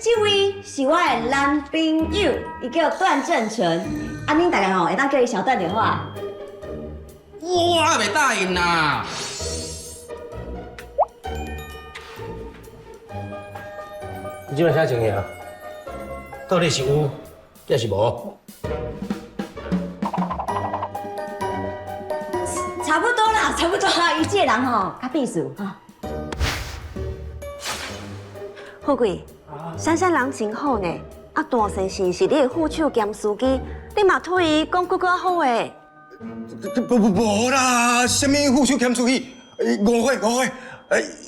這位是我的男朋友，伊叫段正淳。啊，恁大家吼會當叫伊小段就好啊。我也袂答應啦。你這擺啥情形？到底是有，抑是無？差不多啦，差不多啦，伊這个人吼較避暑哈。富貴，珊珊人真好呢，啊，段先生是你的副手兼司機，你嘛替伊講幾句好話。無無無啦，啥物副手兼司機？誤會誤會，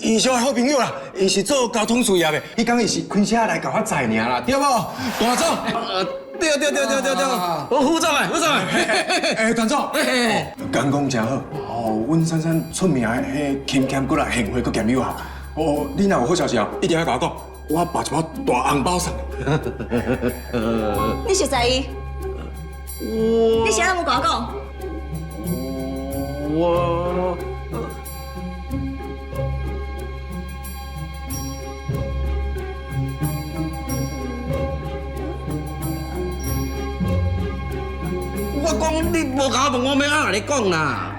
伊是我好朋友啦，伊是做交通事業的，彼工伊是開車來共我載爾啦，對無？段總，對對對對對對，我副總的，副總的。欸，段總，敢講誠好，哦，阮珊珊出名的彼勤儉骨力，賢惠閣兼有效。哦，你若有好消息哦，一定愛共我講，我包一包大紅包送。你熟似伊？你啥攏無共我講？我。我講你無共我問，我欲按怎共你講啦？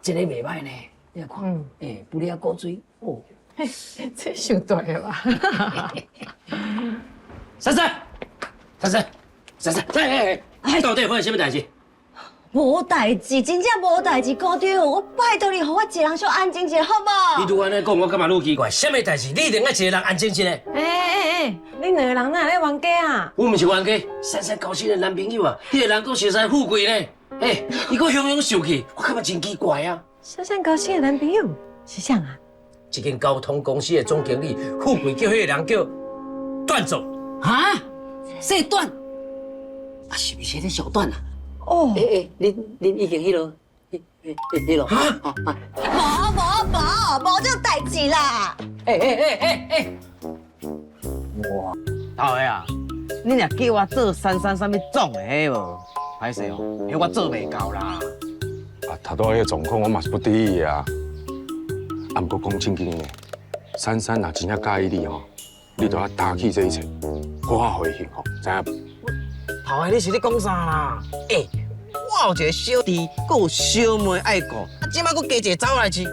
這个袂䆀呢，你來看，欸，玻璃仔古錐，哦，這傷大个吧？珊珊，珊珊，珊珊，哎哎，到底發生啥物代誌？無代誌，真正無代誌，姑丈，我拜託你，予我一個人小安靜一下，好無？你拄按呢講，我感覺愈奇怪，啥物代誌？你一定愛一個人安靜一下。欸欸欸，恁兩個人哪會咧冤家啊？我毋是冤家，珊珊交新的男朋友啊，彼個人閣熟似富貴呢。欸，伊閣雄雄受氣，我感覺真奇怪啊。珊珊交新的男朋友是啥啊？一間交通公司的總經理富貴，叫彼個人叫段總。哈？姓段？啊，是毋是彼個小段啊？哦。欸欸，恁已經彼落，彼彼落。哈？無無無，無這種代誌啦！欸欸欸欸欸！哇，頭家啊，你若叫我做珊珊啥物總的彼無？歹勢哦，彼我做袂到啦。啊，頭拄仔彼個狀況我嘛是不得已啊。啊，毋過講正經的，珊珊若真正佮意你吼，你就愛擔起這一切，好好予伊幸福，知影無？頭家，你是咧講啥啦？欸，我有一個小弟，閣有小妹愛顧，啊，這擺閣加一個查某來飼，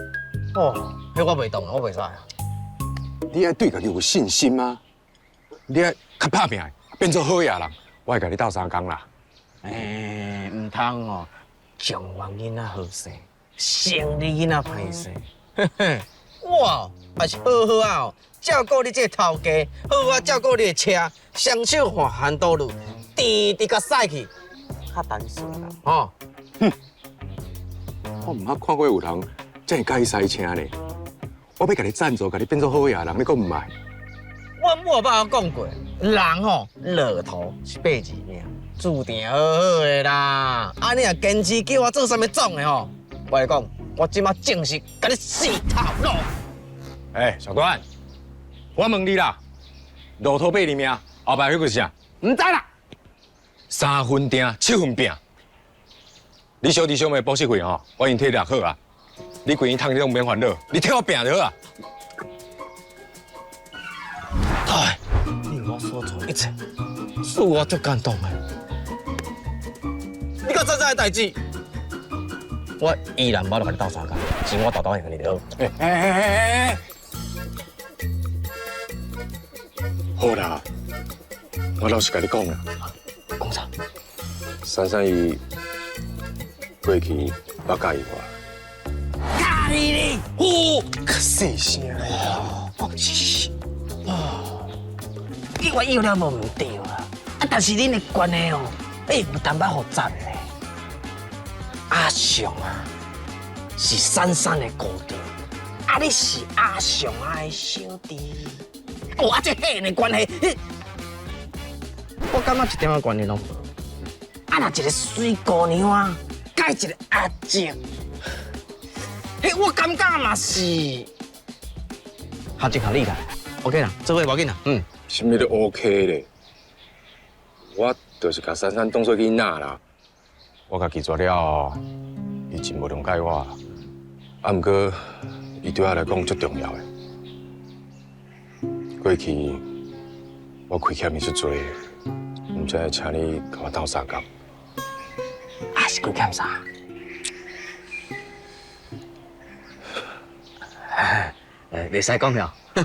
哦，彼我袂動啊，我袂使啊。你愛對家己有信心啊！你愛較拍拚，變做好野人，我會共你鬥相共啦。欸，毋通哦，狀元囡仔好勢，生理囡仔歹勢。我也是好好啊哦，照顧你這個頭家，好好啊照顧你的車，雙手換韓多路，甜甜共駛去，較單純啦，吼。哼，我毋捌看過有人這麼佮意賽車呢。我欲共你贊助，共你變做好野人，你閣毋愛？我母有捌講過，人吼樂土是八字命，注定好好的啦。啊，你若堅持叫我做啥物總的吼，我來講，我這擺正式共你死頭路。欸，小段，我問你啦，樂透八字命，後擺彼個是啥？毋知啦。三分拚，七分拚。你小弟小妹補習費吼，我已經替你納好啊。你規年趁你攏毋免煩惱，你替我拚就好啊。哎，你為我所做一切，使我足感動的。你閣珊珊的代誌，我依然無咧共你鬥相共，錢我沓沓還你就好。欸欸欸欸欸！好啦，我老實共你講啦。講啥？珊珊伊過去捌佮意我。佮意你？哦，較細聲啦。哦，是是是。哦，你我有了無毋對啦，啊，但是恁的關係哦，欸，有淡薄複雜呢。阿雄啊，是珊珊的姑丈，啊，你是阿雄啊的小弟。哦，啊，這血緣的關係，我感覺一點仔關係攏無。啊，若一個媠姑娘啊，佮一个阿靜，嘿，我感覺嘛是合情合理啦。OK 啦，做伙無要緊啦，嗯。啥物都 OK 咧，我就是共珊珊當做囡仔啦。我共拒絕了後，伊真無諒解我。啊，毋過伊對我來講足重要的。過去我虧欠伊足濟，毋知會請你共我鬥相共。啊，是虧欠啥？袂使講了。